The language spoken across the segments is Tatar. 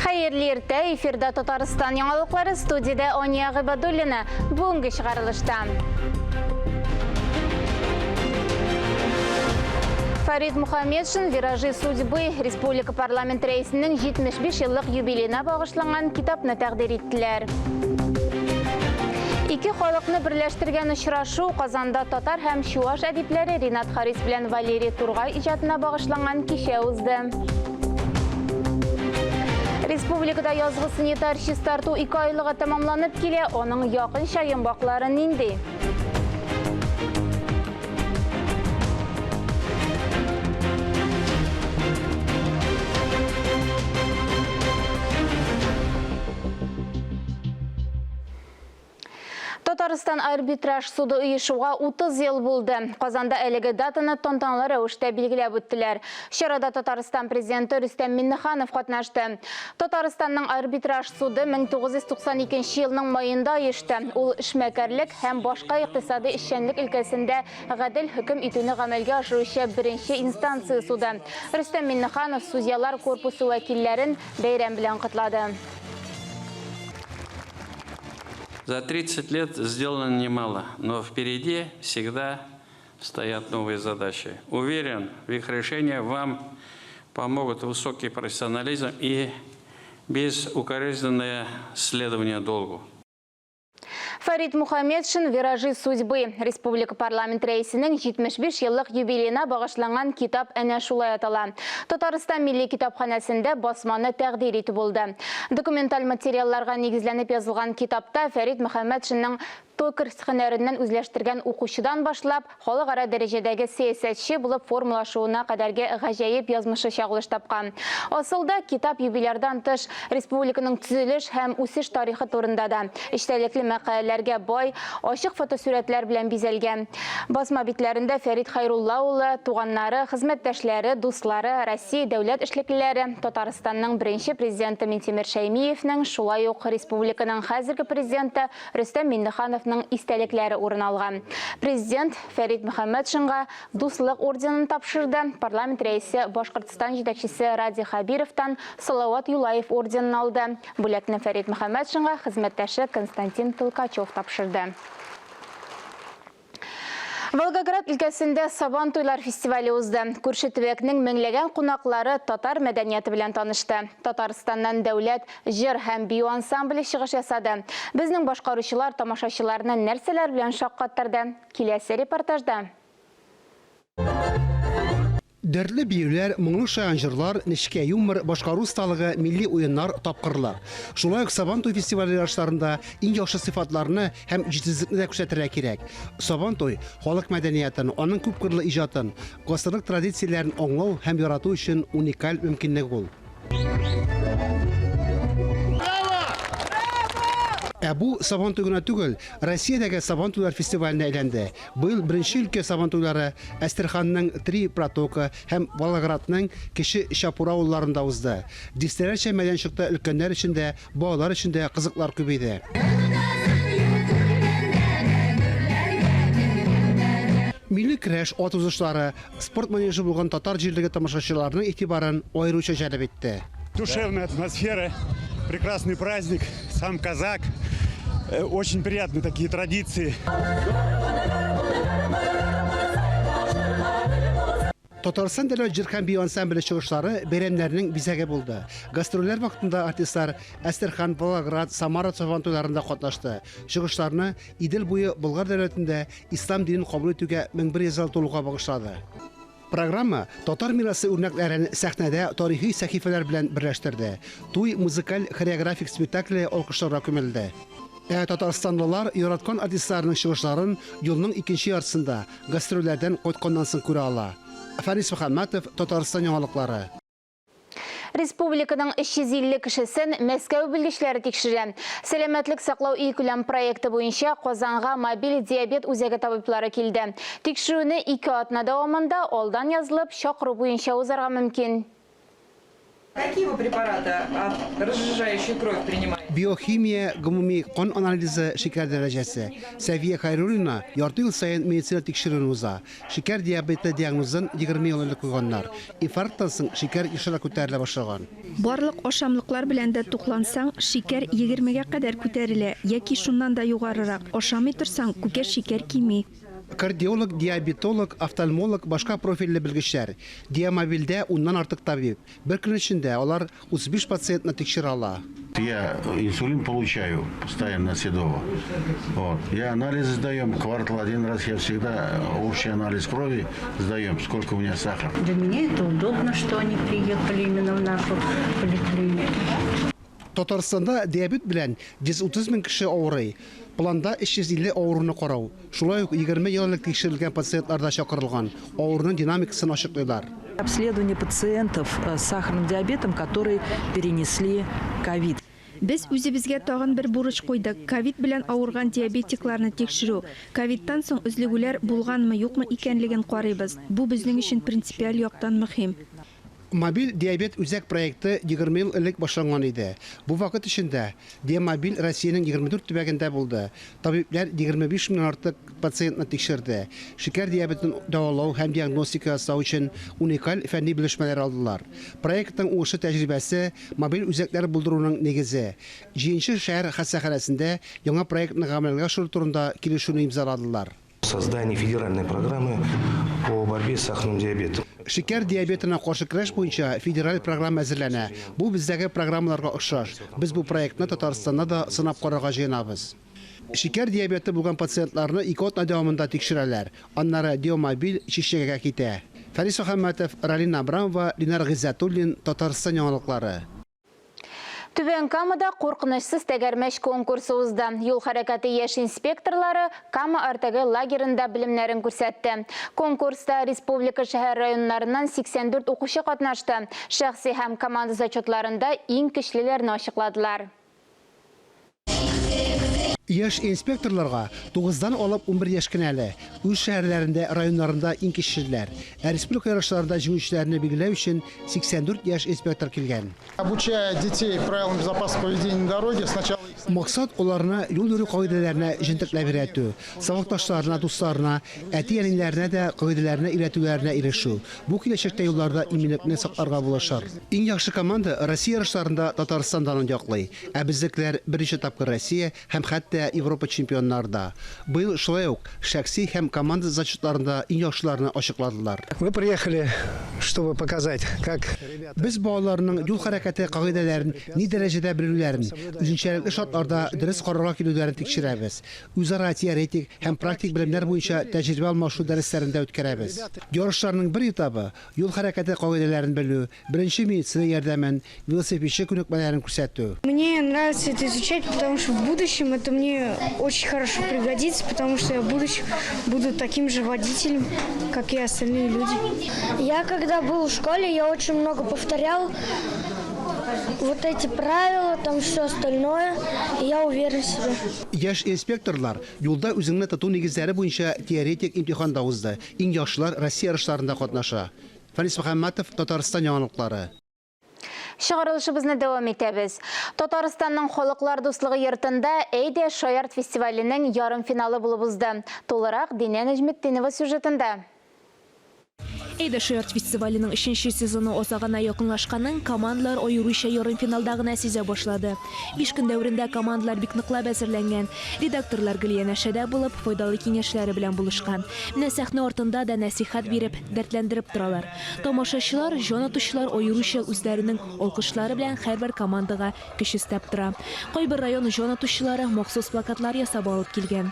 Хәерле иртә, эфирда Татарстан яңалыклары, студиядә Ания Гыйбадуллина. Бүгенге чыгарылышта. Фарид Мухаметшин «Виражи судьбы» республика парламент рәисенең 75 еллык юбилеена багышланган китапны тәкъдир иттеләр. Ике халыкны берләштергән очрашу Казанда татар һәм чуаш әдипләре Ринат Харис белән Валерий Тургай иҗатына багышланган кичә узды. Республикада язгы санитар чистарту ике айлыгы тәмамланып килә, аның якынча йомгаклары нинди? Татарстан арбитраж суды оешуга 30 ел булды. Казанда әлеге датаны тантаналы рәвештә билгеләп үттеләр. Чарада Татарстан президенты Рөстәм Миңнеханов катнашты. Татарстанның арбитраж суды 1992 елның маенда оешты. Ул эшмәкәрлек һәм башка икътисади эшчәнлек өлкәсендә гадел хөкем итүне гамәлгә ашыручы беренче инстанция суды. Рөстәм Миңнеханов судьялар корпусы вәкилләрен бәйрәм белән котлады. За 30 лет сделано немало, но впереди всегда стоят новые задачи. Уверен, в их решении вам помогут высокий профессионализм и безукоризненное следование долгу. Фәрит Мухаметшин «Виражи судьбы» республика парламент рәисенең 75 еллык юбилеена багышланган китап әнә шулай атала. Татарстан Милли китапханәсендә басманы тәкъдир итү булды. Документаль материалларга нигезләнеп язылган китапта Фәрит Мөхәммәтшинның токарь һөнәреннән үзләштергән укучыдан башлап, халыкара дәрәҗәдәге сәясәтче булып формалашуына кадәрге гаҗәеп язмышы чагылыш тапкан. Асылда, китап юбилярдан тыш, республиканың төзелеш һәм үсеш тарихы турында да. Эчтәлекле мәкаләләргә бай, ачык фотосурәтләр белән бизәлгән. Басма битләрендә Фәрит Хәйрулла улы, туганнары, хезмәттәшләре, дуслары, Россия дәүләт эшлеклеләре, Татарстанның беренче президенты Минтимер Шәймиевнең, шулай ук республиканың хәзерге президенты Рөстәм Миңнехановның истәлекләре урын алган. Президент Фәрит Мөхәммәтшинга Дуслык орденын тапшырды, парламент рәисе Башкортстан җитәкчесе Радий Хәбировтан Салават Юлаев орденын алды. Бүләкне Фәрит Мөхәммәтшинга хезмәттәше Константин Толкачев тапшырды. Волгоград өлкәсендә Сабан туйлар фестивале узды. Күрше төбәкнең меңләгән кунаклары татар мәдәнияте белән танышты. Татарстаннан дәүләт җыр һәм бию ансамбле чыгыш ясады. Безнең башкаручылар тамашачыларны нәрсәләр белән шаккаттырды? Киләсе репортажда. Дәртле биюләр, моңлы шаян җырлар, нечкә юмор, башкару осталыгы, милли уеннар, тапкырлык. Шулай ук Сабантуй фестивале ярышларында иң яхшы сыйфатларны һәм җитезлекне дә күрсәтергә кирәк. Сабантуй, халык мәдәниятын, аның күпкырлы иҗатын, гасырлык традицияләрен аңлау һәм ярату өчен уникаль мөмкинлек ул. Ә бу Сабантуй гына түгел, Россиядәге Сабантуйлар фестиваленә әйләнде. Быел беренче өлкә Сабантуйлары Әстерханның Три Протока һәм Волгоградның Кече Чапура авылларында узды. Дистәләрчә мәйданчыкта өлкәннәр өчен дә, балалар өчен дә кызыклар күп иде. Милли көрәш, ат узышлары, Спорт манежы булган татар җирлеге тамашачыларның игътибарын аеруча җәлеп итте. Душевная атмосфера, прекрасный праздник, сам казак. Э, очень приятны такие традиции. Татарстан дәүләт җыр һәм бию ансамбле чыгышлары бәйрәмнәрнең бизәге булды. Гастрольләр вакытында артистлар Әстерхан, Волгоград, Самара Сабантуйларында катнашты. Чыгышларны Идел буе Болгар дәүләтендә ислам динен кабул итүгә 1100 ел тулуга багышлады. Программа татар мирасы үрнәкләрен сәхнәдә тарихи сәхифәләр белән берләштерде. Туй музыкаль-хореографик спектакле алкышларга күмелде. Ә татарстанлылар яраткан артистларының чыгышларын елның икенче яртысында, гастрольләрдән кайтканнан соң күрә ала. Фәнис Мөхәммәтов, Татарстан яңалыклары. Республиканың 350 кешесен Мәскәү белгечләре тикшерә. Сәламәтлек саклау илкүләм проекты буенча Казанга мобиль диабет үзәге табиблары килде. Тикшерүне ике атна дәвамында алдан язылып, чакыру буенча узарга мөмкин. Какие вы препараты от разжижающей кровь принимаете? Биохимия, гомуми кан анализы, шикәр дәрәҗәсе. Сәвия Хәйруллина ярты ел саен медицина тикшерүен уза. Шикәр диабеты диагнозын 20 ел элек куйганнар. Инфаркттан соң шикәр ешрак күтәрелә башлаган. Барлык ашамлыклар белән дә туклансаң, шикәр егермегә кадәр күтәрелә яки шуннан да югарырак. Ашамый торсаң, күкә шикәр кими. Кардиолог, диабетолог, офтальмолог, башка профильле белгечләр. Диамобильдә уннан артык табиб. Бер көн эчендә алар 35 пациентны тикшерә ала. Я инсулин получаю постоянно на Седова. Вот. Я анализы сдаем, квартал один раз я всегда общий анализ крови сдаем, сколько у меня сахар. Для меня это удобно, что они приехали именно в нашу поликлинику. Татарстанда диабет белән 130 мең кеше авырый. Планда 350 авыруны карау. Шулай ук 20 ел элек тикшерелгән пациентлар да чакырылган. Авыруның динамикасын ачыклыйлар. Обследование пациентов с сахарным диабетом, которые перенесли ковид. Без үзебезгә тагын бер бурыч куйдык, ковид белән авырган диабетикларны тикшерү. Ковидтан соң өзлегүләр булганмы-юкмы икәнлеген карыйбыз. Бу безнең өчен принципиаль яктан мөһим. Мобиль диабет үзәк проекты 20 ел элек башланган иде. Бу вакыт эчендә Диамобиль Россиянең 24 төбәгендә булды. Табибләр 25 меңнән артык пациентны тикшерде. Шикәр диабетын дәвалау һәм диагностика ясау өчен уникаль фәнни белешмәләр алдылар. Проектның уңышлы тәҗрибәсе, мобиль үзәкләр булдыруның нигезе. Җиденче шәһәр хастаханәсендә яңа проектны гамәлгә ашыру турында килешүне имзаладылар. Создание федеральной программы по борьбе с сахарным диабетом. Шикәр диабетына каршы көрәш буенча федераль программа әзерләнә. Бу бездәге программаларга охшаш. Без бу проектны Татарстанда да сынап карарга җыенабыз. Шикәр диабеты булган пациентларны ике атна дәвамында тикшерәләр. Аннары Диомобиль Чишмәгә китә. Фәрис Мөхәммәтов, Ралина Абрамова, Линар Гыйззәтуллин, Татарстан яңалыклары. Түбән Камада куркынычсыз тәгәрмәч конкурсы узды. Юл хәрәкәте яшь инспекторлары Кама Артегы лагерында белемнәрен күрсәтте. Конкурста республика шәһәр районнарыннан 84 укучы катнашты. Шәхси һәм команда зачетларында иң көчлеләрне ачыкладылар. Яшь инспекторларга тугыздан алып 11 яшь кенә әле. Үз шәһәрләрендә, районнарында иң кечеләр. Ә республика ярышларында җиңүчеләрне билгеләү өчен 84 яшь инспектор килгән. Обучая детей правилам безопасного поведения на дороге, сначала Максат аларны юл йөрү кагыйдәләренә җентекләп өйрәтү, сабакташларына, дусларына, әти-әниләренә дә кагыйдәләрне өйрәтүләренә ирешү. Бу киләчәктә юлларда иминлекне сакларга булышыр. Иң яхшы команда Россия ярышларында Татарстан данын яклый. Ә безнекеләр берничә тапкыр Россия һәм хәтта Европа чемпионнары да. Быел шулай ук шәхси һәм команда зачетларында иң яхшыларны ачыкладылар. Мы приехали, чтобы показать, как Без балаларның юл хәрәкәте кагыйдәләрен ни дәрәҗәдә белүләрен, үзенчәлекле шартларда дөрес карарга килүләрен тикшерәбез. Үзара теоретик һәм практик белемнәр буенча тәҗрибә алмашу дәресләрен дә үткәрәбез. Ярышларның бер этабы юл хәрәкәте кагыйдәләрен белү, беренче медицина ярдәмен, велосипедчы күнекмәләрен күрсәтү. Мне нравится это изучать, потому что в будущем это мне очень хорошо пригодится, потому что я в будущем буду таким же водителем, как и остальные люди. Я когда был в школе, я очень много повторял вот эти правила, там все остальное, и я уверен в себе. Яшь инспекторлар юлда үзеңне тоту нигезләре буенча теоретик имтихан да узды. Иң яхшылар Россия ярышларында катнаша. Фәнис Мөхәммәтов, Татарстан яңалыклары. Чыгарылышыбызны дәвам итәбез. Татарстанның Халыклар дуслыгы йортында Әйдә шаярт фестиваленең ярымфиналы булып узды. Тулырак Динә Нәҗметдинова сюжетында. Әйдә шаярт фестиваленең өченче сезоны азагына якынлашканын командалар аеруча ярымфиналда гына сизә башлады. 5 көн дәверендә командалар бик ныклап әзерләнгән. Редакторлар гел янәшәдә булып, файдалы киңәшләре белән булышкан. Менә сәхнә артында да нәсихәт биреп, дәртләндереп торалар. Тамашачылар, җан атучылар аеруча үзләренең алкышлары белән һәрбер командага көч өстәп тора. Кайбер район җан атучылары махсус плакатлар ясап алып килгән.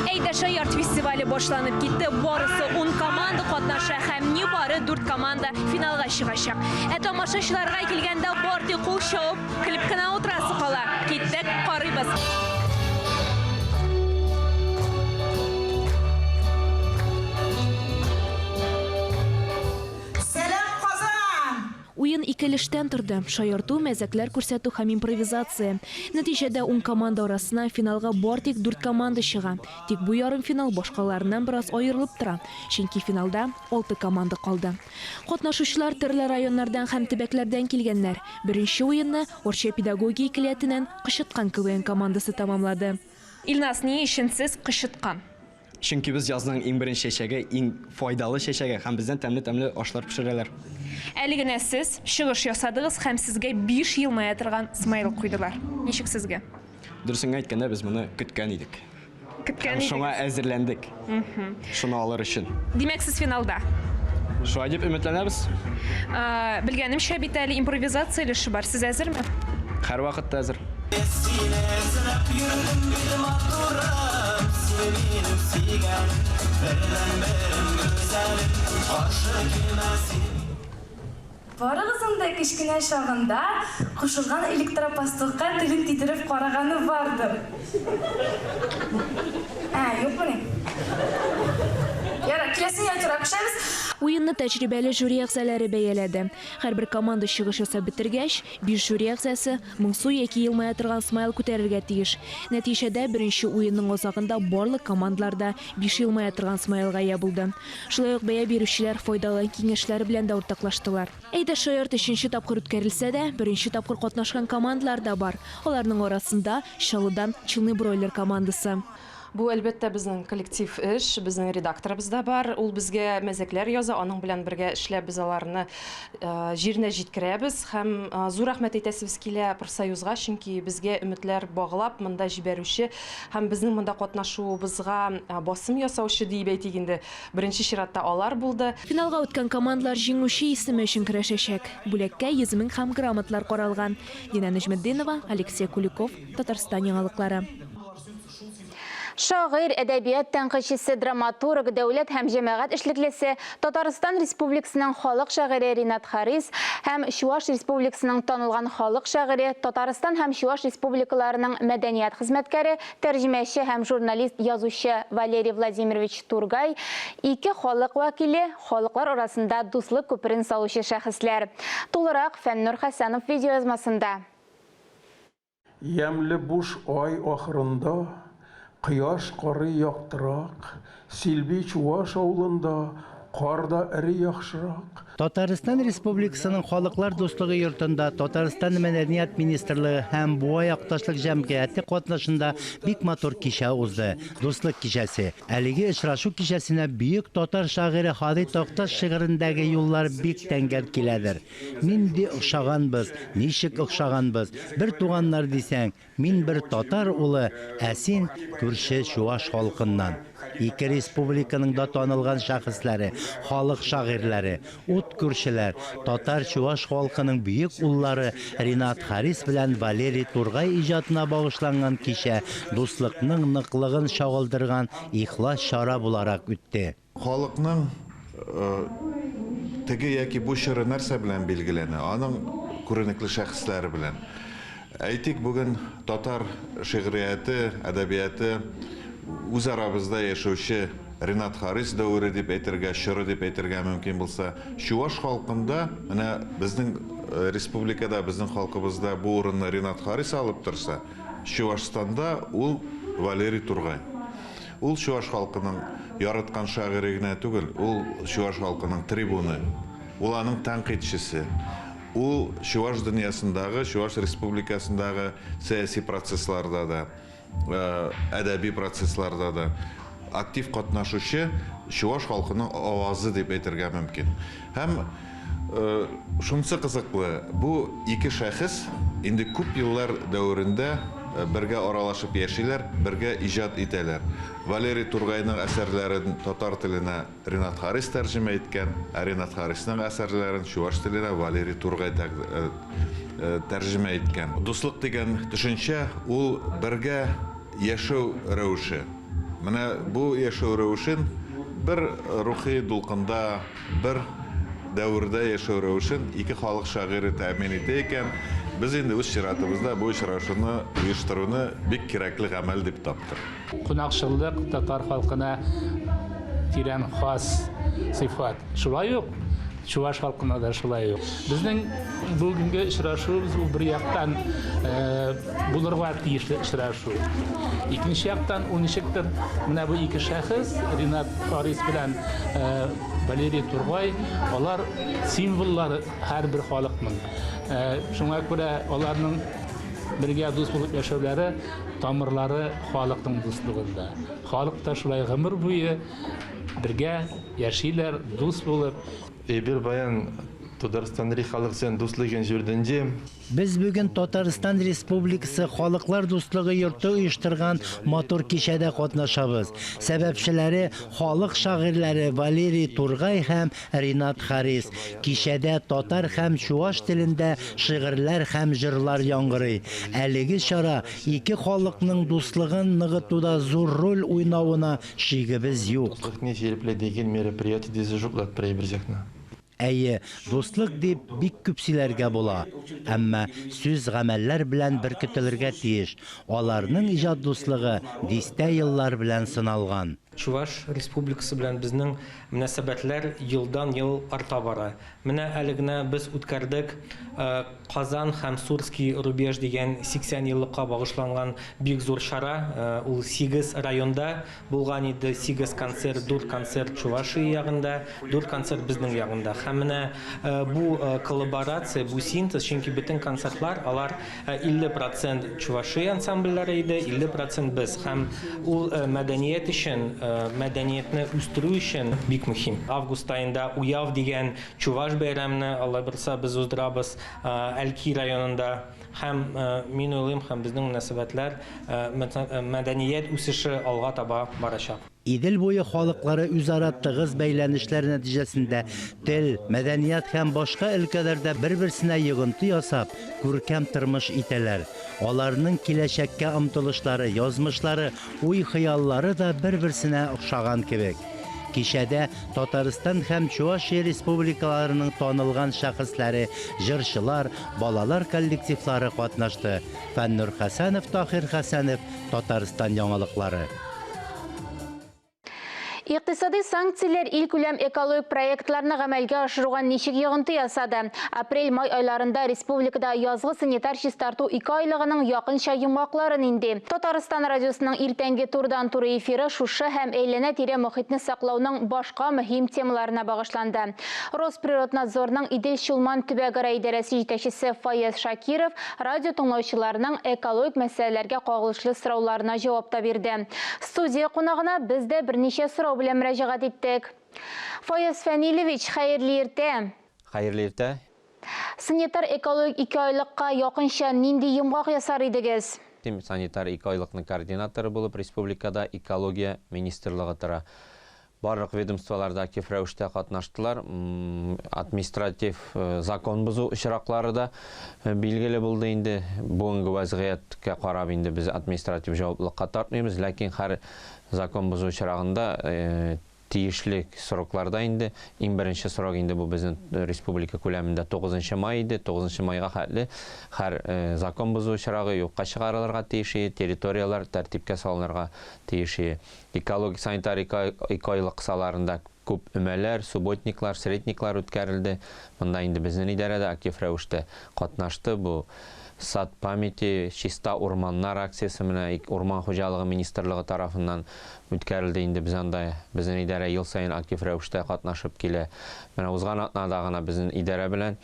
Әйдә шаярт фестивале башланып китте. Барысы 10 команда катнаша һәм нибары 4 команда финалга чыгачак. Ә тамашачыларга килгәндә бар тик кул чабып, көлеп кенә утырасы кала. Киттек, карыйбыз. Сәлам, Казан! Уен ике өлештән торды, шаярту, мәзәкләр күрсәтү һәм импровизация. Нәтиҗәдә, ун команда арасыннан финалга бар тик дүрт команда чыга. Тик бу ярымфинал башкаларыннан бераз аерылып тора, чөнки финалда алты команда калды. Катнашучылар төрле районнардан һәм төбәкләрдән килгәннәр. Беренче уенны Арча педагогия көллиятеннән Кычыткан КВН командасы тәмамлады. Илназ, ни өчен сез кычыткан? Чөнки без язның иң беренче чәчәге, иң файдалы чәчәге һәм бездән тәмле-тәмле ашлар пешерәләр. Әле генә сез чыгыш ясадыгыз һәм сезгә биш елмая торган смайл куйдылар. Ничек сезгә? Дөресен генә әйткәндә, без моны көткән идек. Көткән Һәм шуңа әзерләндек. Шуны алыр өчен. Димәк, сез финалда. Шулай дип өметләнәбез. Белгәнемчә бит әле импровизация өлеше бар. Сез әзерме? Һәрвакытта әзер. Барыгызның да кечкенә чагында кушылган электропастухка телен тидереп караганы бардыр. Ә, юкмыни? Ярар, киләсе миниатюрага күчәбез. Уенны тәҗрибәле жюри әгъзалары бәяләде. Һәрбер команда чыгыш ясап бетергәч, биш жюри әгъзасы моңсу яки елмая торган смайл күтәрергә тиеш. Нәтиҗәдә, беренче уенның азагында барлык командалар да биш елмая торган смайлга ия булды. Шулай ук бәя бирүчеләр файдалы киңәшләре белән дә уртаклаштылар. Әйдә шаярт өченче тапкыр үткәрелсә дә, беренче тапкыр катнашкан командалар да бар. Аларның арасында, Чаллыдан Челны-Бройлер командасы. Бу, әлбәттә, безнең коллектив эш, безнең редакторыбыз да бар, ул безгә мәзәкләр яза, аның белән бергә эшләп без аларны җиренә җиткерәбез һәм зур рәхмәт әйтәсебез килә профсоюзга, чөнки безгә өметләр баглап монда җибәрүче Һәм безнең монда катнашуыбызга басым ясаучы диеп әйтик инде, беренче чиратта алар булды. Финалга үткән командалар җиңүче исеме өчен көрәшәчәк. Бүләккә 100 мең һәм грамоталар каралган. Динә Нәҗметдинова, Алексей Куликов, Татарстан яңалыклары. Шагыйрь, әдәбият тәнкыйтьчесе, драматург, дәүләт һәм җәмәгать эшлеклесе, Татарстан Республикасының халык шагыйре Ринат Харис һәм Чуаш Республикасының танылган халык шагыйре, Татарстан һәм Чуаш Республикаларының мәдәният хезмәткәре, тәрҗемәче һәм журналист, язучы Валерий Владимирович Тургай, ике халык вәкиле, халыклар арасында дуслык күперен салучы шәхесләр. Тулырак Фәннур Хәсәнов видеоязмасында. Ямьле буш ай ахырында Кояш карый яктырак, Силби чуаш авылында Кар да эри яхшырак. Татарстан Республикасының Халыклар дуслыгы йортында Татарстан Мәдәният министрлыгы һәм Буа якташлык җәмгыяте катнашында бик матур кичә узды, Дуслык кичәсе. Әлеге очрашу кичәсенә бөек татар шагыйре Һади Такташ шигырендәге юллар бик тәңгәл киләдер. Нинди охшаганбыз, ничек охшаганбыз, бер туганнар дисәң, мин бер татар улы, ә син, күрше чуаш халкыннан. Ике республиканың да танылган шәхесләре, халык шагыйрьләре, ут күршеләр, татар-чуаш халкының бөек уллары Ренат Харис белән Валерий Тургай иҗатына багышланган кичә дуслыкның ныклыгын чагылдырган ихлас чара буларак үтте. Халыкның теге яки бу чоры нәрсә белән билгеләнә? Аның күренекле шәхесләре белән. Әйтик, бүген татар шигърияте, әдәбияты үз арабызда яшәүче Ренат Харис дәвере дип әйтергә, чоры дип әйтергә мөмкин булса, чуаш халкында, менә безнең республикада, безнең халкыбызда бу урынны Ренат Харис алып торса, Чуашстанда ул Валерий Тургай. Ул чуаш халкының яраткан шагыйре генә түгел, ул чуаш халкының трибуны, ул аның тәнкыйтьчесе, ул чуаш дөньясындагы, Чуаш республикасындагы сәяси процессларда да, әдәби процессларда да актив катнашучы чуаш халкының авазы дип әйтергә мөмкин. Һәм Шунысы кызыклы, бу ике шәхес инде күп еллар дәверендә бергә аралашып яшиләр, бергә иҗат итәләр. Валерий Тургайның әсәрләрен татар теленә Ренат Харис тәрҗемә иткән, ә Ренат Харисның әсәрләрен чуаш теленә Валерий Тургай тәрҗемә иткән. Дуслык дигән төшенчә ул бергә яшәү рәвеше. Менә бу яшәү рәвешен бер рухи дулкында, Бер дәвердә яшәү рәвешен ике халык шагыйре тәэмин итә икән, без инде үз чиратыбызда бу очрашуны оештыруны бик кирәкле гамәл дип таптык. Чуваш халкына да шулай ук. Безнең бүгенге очрашуыбыз ул бер яктан булырга тиешле очрашу. Икенче яктан ул ничектер менә бу ике шәхес, Ринат Харис белән Валерий Тургай, алар символлары һәрбер халыкның. Шуңа күрә аларның бергә дус булып яшәүләре тамырлары халыкның дуслыгында. Халык та шулай гомер буе бергә яшиләр, дус булып. Эпир паян Тутарстанри халӑхсен дуслӑхӗн ҫуртӗнче. Без бүген Татарстан Республикасы Халыклар дуслыгы йорты оештырган матур кичәдә катнашабыз. Сәбәпчеләре, халык шагыйрьләре Валерий Тургай һәм Ринат Харис. Кичәдә татар һәм чуаш телендә шигырьләр һәм җырлар яңгырый. Әлеге чара ике халыкның дуслыгын ныгытуда зур роль уйнавына шигебез юк. Дуслыкны ҫирӗплетекен мероприяти тесе шутлатпӑр эпир ҫакна. Әйе, дуслык дип бик күп сөйләргә була. Әмма сүз гамәлләр белән беркетелергә тиеш. Аларның иҗат дуслыгы дистә еллар белән сыналган. Чуваш Республикасы белән безнең мөнәсәбәтләр елдан-ел арта бара. Менә әле генә без үткәрдек Казан һәм Сурский рубеж дигән 80 еллыкка багышланган бик зур чара. Ул 8 районда булган иде. 8 концерт, 4 концерт Чувашия ягында, 4 концерт безнең ягында. Һәм менә бу коллаборация, бу синтез, чөнки бөтен концертлар алар 50% Чувашия ансамбльләре иде, 50% без. Һәм ул мәдәният өчен, мәдәниятне үстерү өчен бик мөһим. Август аенда Уяв дигән чуваш бәйрәмне, Алла бирса, без уздырабыз Әлки районында. Һәм мин уйлыйм, һәм безнең мөнәсәбәтләр, мәдәният үсеше алга таба барачак. Идел буе халыклары үзара тыгыз бәйләнешләр нәтиҗәсендә тел, мәдәният һәм башка өлкәләрдә бер-берсенә йогынты ясап, күркәм тормыш итәләр. Аларның киләчәккә омтылышлары, язмышлары, уй-хыяллары да бер-берсенә охшаган кебек. Кичәдә Татарстан һәм Чувашия республикаларының танылган шәхесләре, җырчылар, балалар коллективлары катнашты. Фәннур Хәсәнов, Таһир Хәсәнов, Татарстан яңалыклары. Икътисади санкцияләр илкүләм экологик проектларны гамәлгә ашыруга ничек йогынты ясады? Апрель-май айларында республикада язгы санитар чистарту икеайлыгының якынча йомгаклары нинди? Татарстан радиосының иртәнге турыдан-туры эфиры шушы һәм әйләнә-тирә мохитне саклауның башка мөһим темаларына багышланды. Росприроднадзорның Идел-Чулман төбәкара идарәсе җитәкчесе Фаяз Шакиров радио тыңлаучыларның экологик мәсьәләләргә кагылышлы сорауларына җавап та бирде. Студия кунагына без дә берничә сорау белән мөрәҗәгать иттек. Фаяз Фәнилевич, хәерле иртә! Хәерле иртә! Санитар экологик икеайлыкка якынча нинди йомгак ясар идегез? Санитар икеайлыкның координаторы булып республикада экология министрлыгы тора. Барлык ведомстволар да актив рәвештә катнаштылар. Административ закон бозу очраклары да билгеле булды инде. Бүгенге вәзгыятькә карап инде без административ җаваплылыкка тартмыйбыз, ләкин һәр закон бозу очрагында тиешле срокларда инде, иң беренче срок инде бу безнең республика күләмендә 9 май иде, 9 майга хәтле һәр закон бозу очрагы юкка чыгарылырга тиеш, территорияләр тәртипкә салынырга тиеш. Экологик санитар икеайлык кысаларында күп өмәләр, субботниклар, средниклар үткәрелде. Монда инде безнең идарәдә актив рәвештә катнашты. Бу Сад памяти, чиста урманнар акциясе менә урман хуҗалыгы министрлыгы тарафыннан үткәрелде. Инде без анда безнең идарә ел саен актив рәвештә катнашып килә. Менә узган атнада гына безнең идарә белән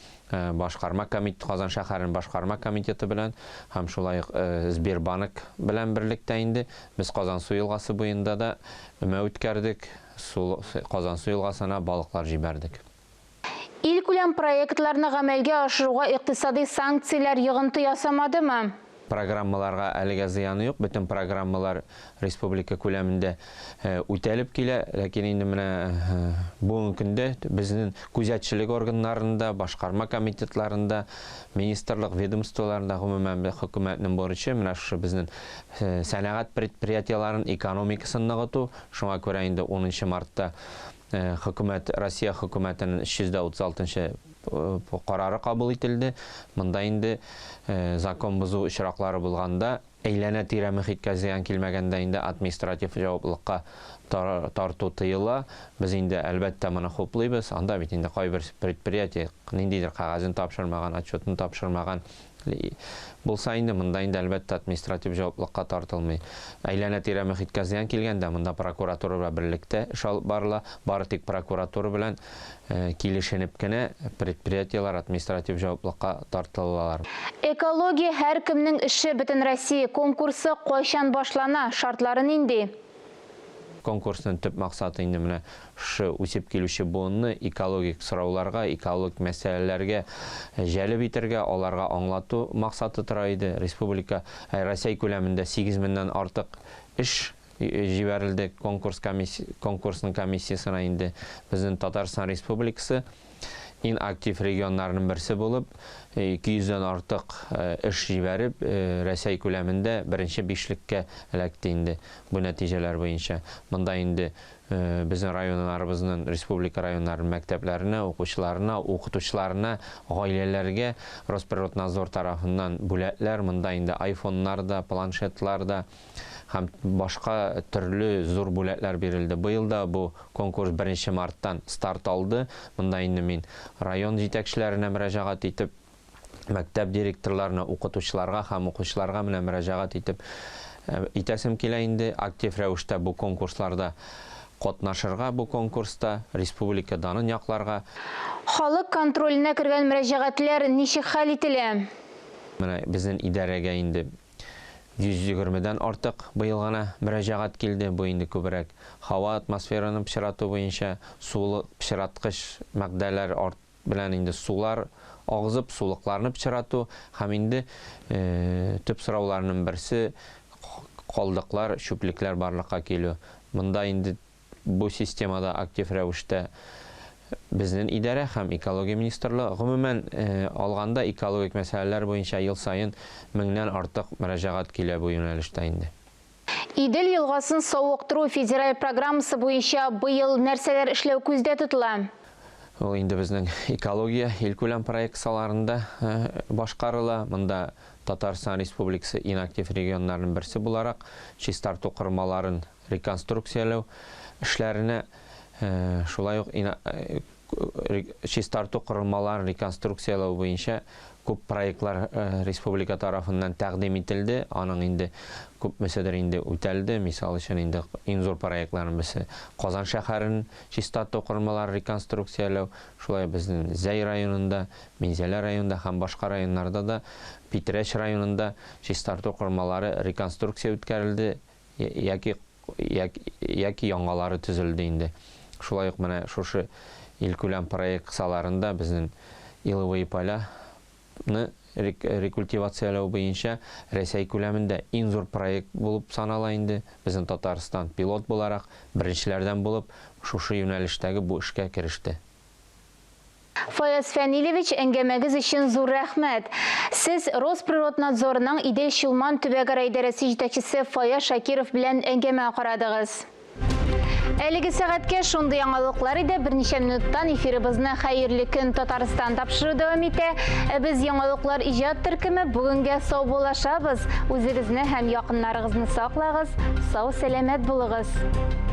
башкарма комитет, Казан шәһәренең башкарма комитеты белән һәм шулай ук Сбербанк белән берлектә инде без Казансу елгасы буенда да өмә үткәрдек. Казансу елгасына балыклар җибәрдек. Илкүләм проектларны гамәлгә ашыруга икътисади санкцияләр йогынты ясамадымы? Программаларга әлегә зыяны юк. Бөтен программалар республика күләмендә үтәлеп килә. Ләкин инде менә бүгенге көндә безнең күзәтчелек органнарында, башкарма комитетларында, министрлык ведомстволарында, гомумән хөкүмәтнең бурычы менә шушы безнең сәнәгать предприятиеләрен экономикасын ныгыту. Шуңа күрә инде 10 мартта хөкүмәт, Россия хөкүмәтенең 336 карары кабул ителде. Монда инде закон бозу очраклары булганда, әйләнә-тирә мөхиткә зыян килмәгәндә инде административ җаваплылыкка тарту тыела. Без инде, әлбәттә, моны хуплыйбыз. Анда бит инде кайбер предприятие ниндидер кәгазен тапшырмаган, отчетын тапшырмаган булса инде, монда инде, әлбәттә, административ җаваплылыкка тартылмый. Әйләнә-тирә мөхиткә зыян килгәндә, монда прокуратура белән берлектә эш алып барыла. Бары тик прокуратура белән килешенеп кенә предприятиеләр административ җаваплылыкка тартылалар. Экология һәркемнең эше Бөтенроссия конкурсы кайчан башлана, шартлары нинди? Конкурсның төп максаты инде менә шушы үсеп килүче буынны экологик сорауларга, экологик мәсьәләләргә җәлеп итәргә, аларга аңлату максаты тора иде. Республика, Россия күләмендә 8 меңнән артык эш җибәрелде конкурс комиссия, конкурсның комиссиясенә инде безнең Татарстан Республикасы иң актив регионнарның берсе булып, 200 дән артык эш җибәреп, Рәсәй күләмендә беренче бишлеккә эләкте инде бу нәтиҗәләр буенча. Монда инде безнең районнарыбызның, республика районнарының мәктәпләренә, укучыларына, укытучыларына, гаиләләргә Росприроднадзор тарафыннан бүләкләр, монда инде айфоннар да, планшетлар да, һәм башка төрле зур бүләкләр бирелде. Быел да бу конкурс 1 марттан старт алды. Монда инде мин район җитәкчеләренә мөрәҗәгать итеп, мәктәп директорларына, укытучыларга һәм укучыларга менә мөрәҗәгать итеп итәсем килә инде актив рәвештә бу конкурсларда катнашырга, бу конкурста республика данын якларга. Халык контроленә кергән мөрәҗәгатьләр ничек хәл ителә? Менә безнең идарәгә инде 120 дән артык быел гына мөрәҗәгать килде. Бу инде күбрәк һава атмосфераны пычрату буенча, сулы пычраткыч матдәләр арт белән инде сулар агызып, сулыкларны пычрату һәм инде төп сорауларның берсе калдыклар, чүплекләр барлыкка килү. Монда инде бу системада актив рәвештә безнең идарә һәм экология министрлыгы, гомумән алганда экологик мәсьәләләр буенча ел саен меңнән артык мөрәҗәгать килә бу юнәлештә инде. Идел елгасын савыктыру федераль программасы буенча быел нәрсәләр эшләү күздә тотыла? Ул инде безнең экология илкүләм проект кысаларында башкарыла. Монда Татарстан Республикасы иң актив регионнарның берсе буларак чистарту корылмаларын реконструкцияләү эшләренә, шулай ук чистарту корылмаларын реконструкцияләү буенча күп проектлар республика тарафыннан тәкъдим ителде. Аның инде күпмеседер инде үтәлде. Мисал өчен инде иң зур проектларның берсе Казан шәһәрен чистарту корылмаларын реконструкцияләү, шулай безнең Зәй районында, Минзәлә районында һәм башка районнарда да, Питрәч районында чистарту корылмалары реконструкция үткәрелде яки яки яңалары төзелде инде. Шулай ук менә шушы илкүләм проект кысаларында безнең Иловые поля ны рекультивацияләү буенча Рәсәй күләмендә иң зур проект булып санала инде. Безнең Татарстан пилот буларак, беренчеләрдән булып шушы юнәлештәге бу эшкә кереште. Фаяз Фәнилевич, әңгәмәгез өчен зур рәхмәт. Сез Росприроднадзорның Идел-Чулман төбәкара идарәсе җитәкчесе Фаяз Шакиров белән әңгәмә карадыгыз. Әлеге сәгатькә шундый яңалыклар иде. Берничә минуттан эфирыбызны Хәерле көн Татарстан тапшыру дәвам итә. Ә без яңалыклар иҗат төркеме бүгенгә саубуллашабыз. Үзегезне һәм якыннарыгызны саклагыз, сау-сәламәт булыгыз.